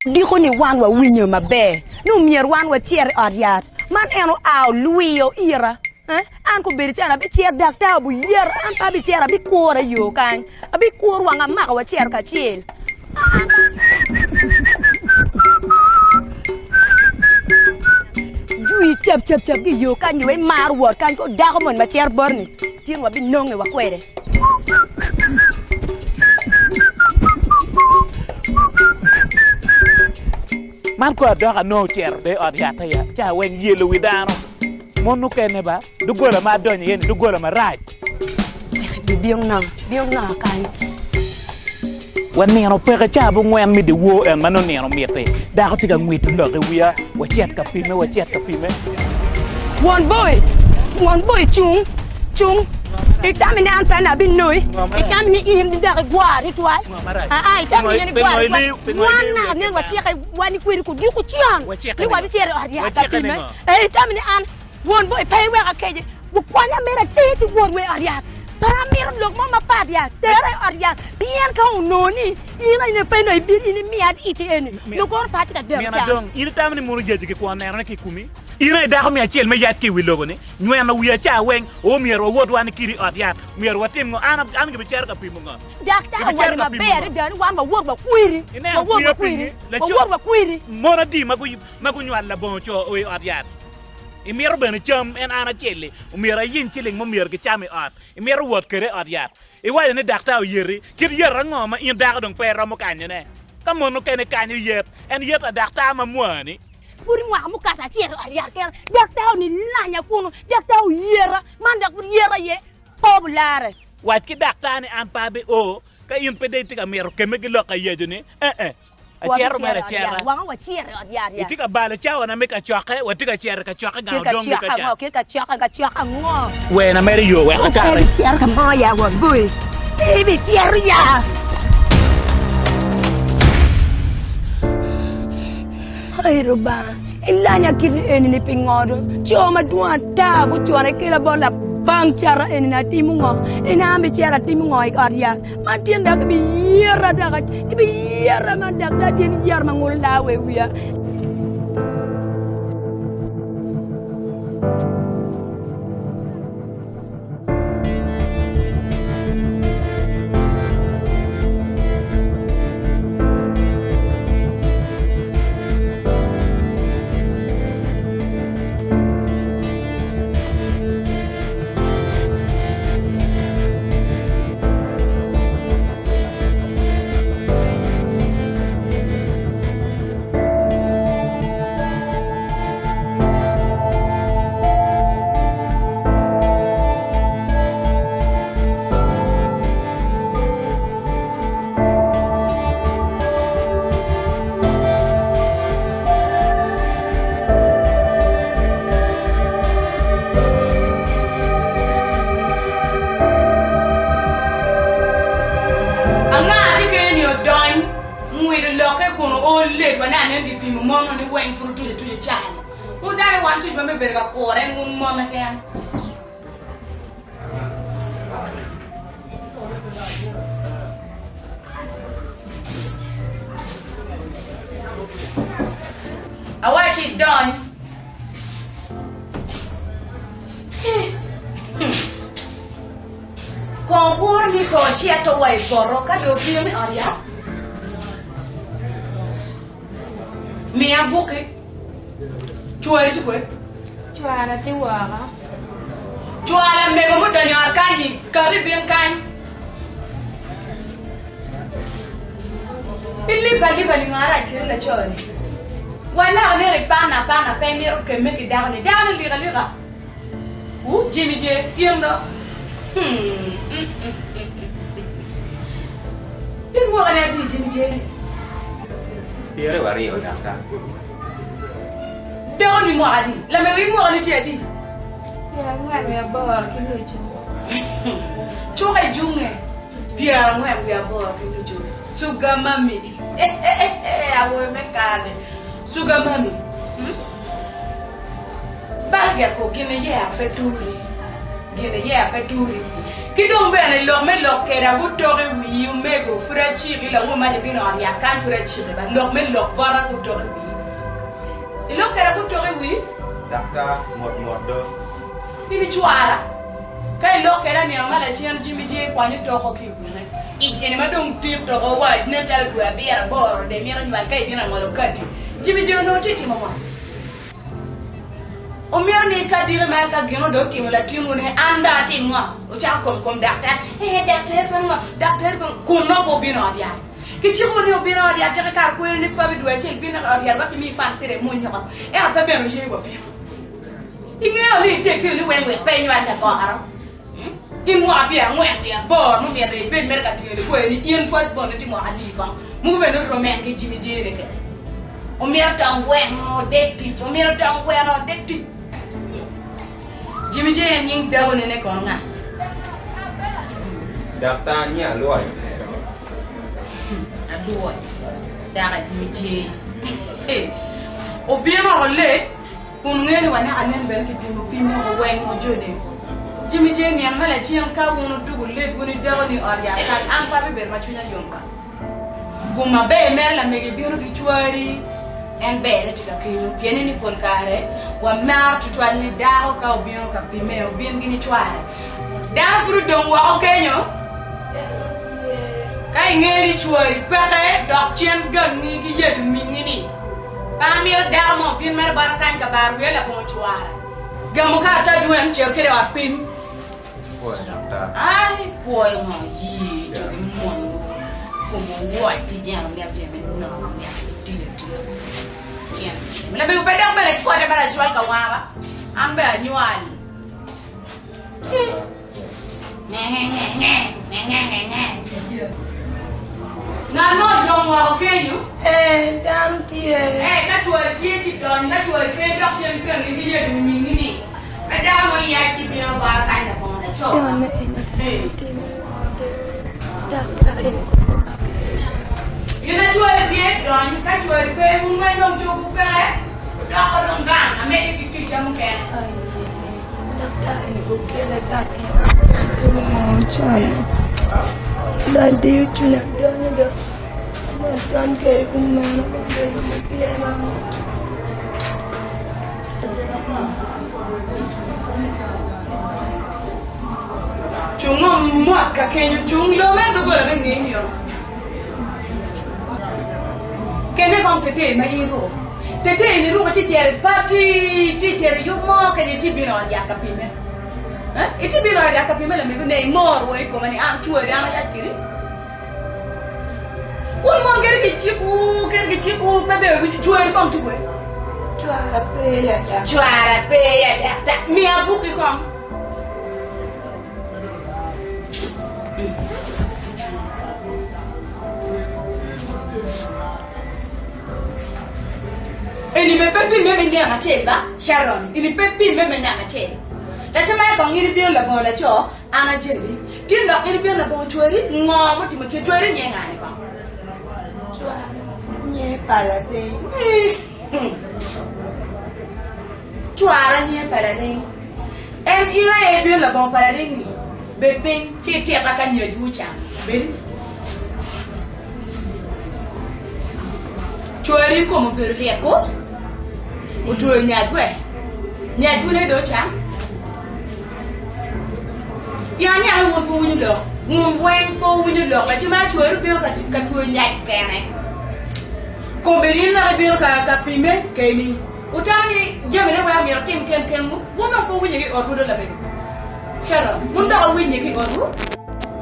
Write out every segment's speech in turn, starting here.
Odiko ni wan wawinyo maber ni omyero wan wacit i ot yat man en oa olwiyo ira. An kobedo calo abicito daktar obuyeta an pe abicito abikuro i yo kany abikuro wang amako wacito kacel. Jwi cap cap cap ki i yo kany nyo imaro wot kany ko dako moni ma cito boti-ni tin wabinonge wa kwede. Man kor adok anongo ocito de i ot yat aya ca weng yelo wi dano. Mon mukene ba, doggola ma adonyo iye ni doggola marac. Wa nino peke ca abongwen me dyewor en ma nongo nino miti. Dako tye ka ngwito lok i wiya, wacit ka pime, wacit ka pime. Won boi, won boi cung, cung. Itami ni an pe abinoi, itami ni in dok igwar tutwal. Aa, itami ni in igwar tutwal. Wan naka nen wacike wan kwedi kudiko con ni wabicito i ot yat ka pime. Ee, itamo ni an won boi pe iweka kece? Gukwanya mere atir ci wot wa i ot yat. Pe amito lok mo mapat ya, tera i ot yat, pien ka onongo ni in aye pe nongo ibino in imiya ici eni, nongo kono pe atye ka deno Mina can. dong, in itamo ni mono yaci ki kwon nenone ki i komi? In aye dako me acel me yac ki i wi lobo-ni, nyweno wiya ca weng, oo myero wawot wan kidi i ot yat, myero watim ngo? An, an gibicito ka pimo ngo? Daktar Gibicito owaco ka pimo maber ngo? adada ni wan wawot wakwiri, Ineno wawot kwiya wakwiri, pinyi, laco, wawot wakwiri. Mon adi ma ma gunywalo labongo co o i ot yat. Imito bene cam, en an acel-li, omyero ayiny ciling ma omyero gicam i ot. Imito wot kwede i ot yat. Iwaco ni daktar oyeti. Kit yet ango ma in dako dong pe iromo kanyone? Ka mon mukene kanyo yet, en yet a daktar ma mwani. Pud mwaka mukato acito i ot yat kena, daktar onilanya kunu, daktar oyeta, man dok pud yeta aye, pe obulare. Wac ki daktar ni an pe abio, ka in pe dong itye ka mito kemme ki lok ayeco-ni, ee. Acito mere acita. Itye ka balo cawana me kacokke, watye ka cito i kacokke gang odongo ka ca. Wena mere yo wek akati. Ai Rubanga, ilanya kiti eni-ni pingo do? Co madwong ata gucwala ikela bot labang cata eni-ni, atimo ngo? In an abicito atimo ngo i ot yat? Man tyen dok gibiyeta dok gibiyeta man dok ta tyen yet ma ngulo laa wa i wiya. Anga tye kene ni odony ngwido lokke kun oo legwa ni anen gipimo mon ni weng pud otuco atuca cani. Wun dano wan tic ma me bedo ka kure en wun mon keken. Awacci idony. Kong kuro ni kong ocito wa i poto ka dong obino i ot yat. Miya bukki. Cwari tye kwe? Cwara tye woko. Cwar lamego mudonyo i ot kany-nyi, kati ibin kany. Ilibbe aliba ningo arac kede laco-ni? Walako neno ipanne apana pe imito kemme ki dako-ni. Dako-ni lik alika. Wu, Jimmy je, in do. Hmm. In mwakani adi Jimmy je-ni? 72 daktar. Dako-ni mwaka adi? Lamego in mwakani tye adi? 48 ki nucu. Cuka ijunge. 48 ki nucu. Sugar mami. Awobe me kare-ni. Sugar mami. Hmm? Bal geko gin iyer pe turi. Gin iyer pe turi. Ki dong bene lok me lok keda gutok i wii omego pud aciki lango mac ebino ot yat kany pud aciki ba lok me lok bota gutok i wii. Ilok keda gutok i wii. Daktar mot mot do. In icwara. Ka ilok keda nino ma lacen Jimmy tye kwanyo toko ki i wine. Ic eni ma dong tit doko wa nen calo dwe abiro aboro de mito nywal ka ibino angolo kati. Jimmy Jay onongo tye timo ngo? Omito ni ka diki mere ka gino dong otimo latinwu ni an dong atim ngo? Ocako kom kom daktar. Ee daktar kono ngo? Daktar kono kun nongo pe obino ot yat. Kiciko ni obino ot yat teke kare kweri ni pabi dwe acel bino ot yat wek kimi fan cito imuny oko. Ento pe bene oye wa bino. Ingeyo ni iteggi ni weng wek pe inywal lagoro. In mwaka pyerangwen wiye aboro mumito ibed mere ka tingo likwayi ni in first born ni tye mwaka alii kong mogo bene nongo romen ki Jimmy Jay ni kede omito tong gweno dek tic omito tong gweno dek tic Jimmy Jay en nying dako ne ne kono nga? Daktar nyi alwoy. Alwoy dako a Jimmy Jay obino oko late. Kun ngeyo ni wanaka nen bene kipimo pim moko weng ojone. Jami tye nino ma lacen ka wun wutugo leb wun idoko ni ot yat kal an pe abibedo ma cwinya yom ba. Gum maber mere lamege bino ki cwari en ber ne tye ka kenyo pieni ni pol kare wamaro tutwal ni dako ka obino ka pime obin gini cware. Dano pud odong woko kenyo ka ingeyo ni cwari peke dok cen gangi ki yedo mingi ni. Pe amito dako mo obin mere bota kany ka baro wiya labongo cwara. Gamo karatac wen cito kwede i ot pim. Ai pwoyo ngo yee jo ki mon kom owoc ki jeno mito jami me nono mito itiyo atiya tyen lamego pe dok bene kode mere acwal ka wanga ba an bene anywal. Ngat mo odong woko kenyo? Ee, dano tye. Ee, ka cwari tye ci dony, ka cwari pe dok cen kengi ki yedo mingi ni, pe dako mo yac ci bino bota kany labongo laco. Cane eni Ee. timo wode, daktar eni kono akele. Gin ma cwari tye, dony, ka cwari pe, wun weng dong cogwu peke, wudoko dong gang, amedde ki ticca mukene. Aye. Ladiyo cwinya donyo do adony kwede kumeno abedo ki pyem ango. Cung mot ka kenyo, cung yo mere doggola me ngeyi myero. Kene kong tetei ma in iruko. Tetei ni iruko ci icito i pati, ci icito i yub mo kece ci ibino i ot yat ka pimme. Eh? Iti bino i ot yat ka pimme lamego ne imor wa i kome ni an cweri an ayac kedi. Wun mon kadi kicikwu, kadi kicikwu pe ber winyo cweri kong ci kwe. Cwara pe ya daktar. Cwara pe ya daktar. Miya buki kong. Eni bene pe pimme me nino acel ba, Sharon, eni pe pimme me nino acel. Lacen mere kong in ibino labongo laco, an ajeli. Tin dok in ibino labongo cwari, ngo mutimo cwari? Cwari nye ngani kong? Cwara nye pala piny. Cwara nye pala-ring. En in aye ibino labongo pala-ring-ngi? Bed piny, ci itika ka nyacwu ocamo. Bed. Cwari kome obedo lyet ko? Otweyo nyacwe? Nyacwune dong ocam? Pien aniang ni wun pe wuwinyo lok. Wun weng pe wuwinyo lok. Lacen ma cwari obino ka tweyo nyac kene. Kombeddi in dok ibino ka pimme keni. Wutamo ni jamine weng omyero wutim ken kenwu? Wun dong pe wuwinye ki i otwu do lamego Sharon? Wun dok wuwinye ki i otwu?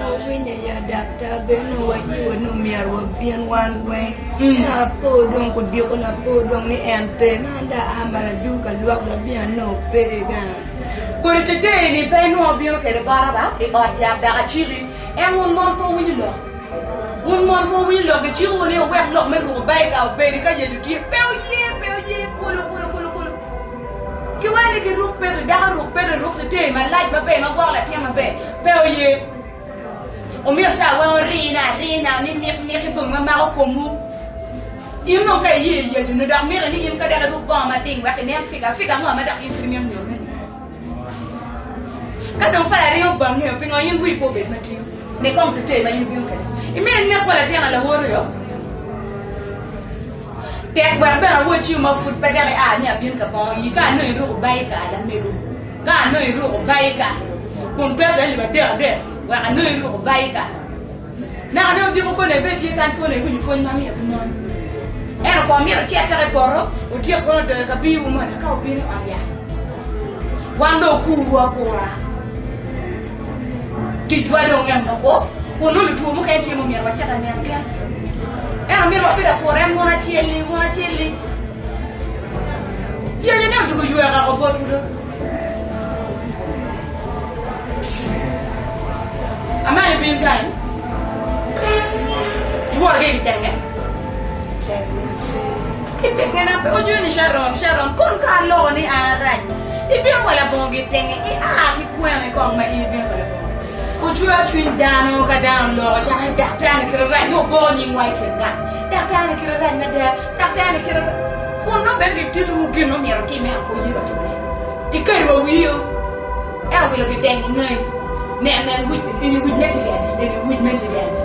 Wawinye ya daktar bene onongo wayiwa ni omyero wabin wan weng. Ento apo dong kudiko na apo dong ni en pe. Ma an dong aa malo adwogo ka lwak dong abino anongo pe gang. Kodi tetei ni pe inwongo bino kede bota ba i ot yat dok aciki. En wun mon pe wuwinyo lok. Wun mon pe wuwinyo lok, gicikowu ni wuwek lok me ruko baika obedi ka yeco tye. Pe wuye, pe wuye, kulu, kulu, kulu, kulu. Giwaco ni giruk pete, dako ruk pete, ruk teteyi malac maber ma gwoko latin maber. Pe wuye. Wumito ca weng wurine arina ni nik nik i bongi ma mako komwu. In dong ka iye yeco ni dok mitte ni in ka dok iruk bongo mading wek inen figa, figa ango ma dok in pud imito nyutone-ni? Ka dong pala ringo bangeo, pingo in wii pe obed matiyo? Ne kong tetei ma in ibino kwede. Imito inek wa latin a lawoti o? Tek wek bene awocci ma pud pe dok ia ni abin ka bongo ii ka anongo iruko baika lamego. Ka anongo iruko baika kun pete alip adekadek wek anongo iruko baika. Naka ne odiko kone ibed tye kany kone iwinyo pwony ma amiyo ki mon. Ento kong myero ocit teke i poto, otyek kono donyo ka biwu moni ka obino i ot yat. Wan dong okurwu akura. Ticwa dong ento ko, kun nongo lutwo mukene tye ma myero wacit ka neno gin. Ento myero wabed akura en wun acel-li, wun acel-li. Yece ne odwogo yweka oko botwu do. Amalo ibin kany, iwoto ki kitenge. Kitengena pe ojoni ni Sharon, Sharon, kun ka aloko ni an arac, ibino wa labongo gitenge, ia ki kwene kong ma in ibino wa labongo gitenge. Ocwer cwiny dano ka dano oloko cake, daktar-ni kite rac, nongo oboko nyingwa i kin gang. Daktar-ni kite rac mada, daktar-ni kite rac. Kun nongo bene gititowu gin ma myero wutimme ento pe wuye wa timone. Ikadi wa wiyo, ento wilo gitenge ngai. Nen, nen, wic, eni wic me cili adi, eni wic me cili adi.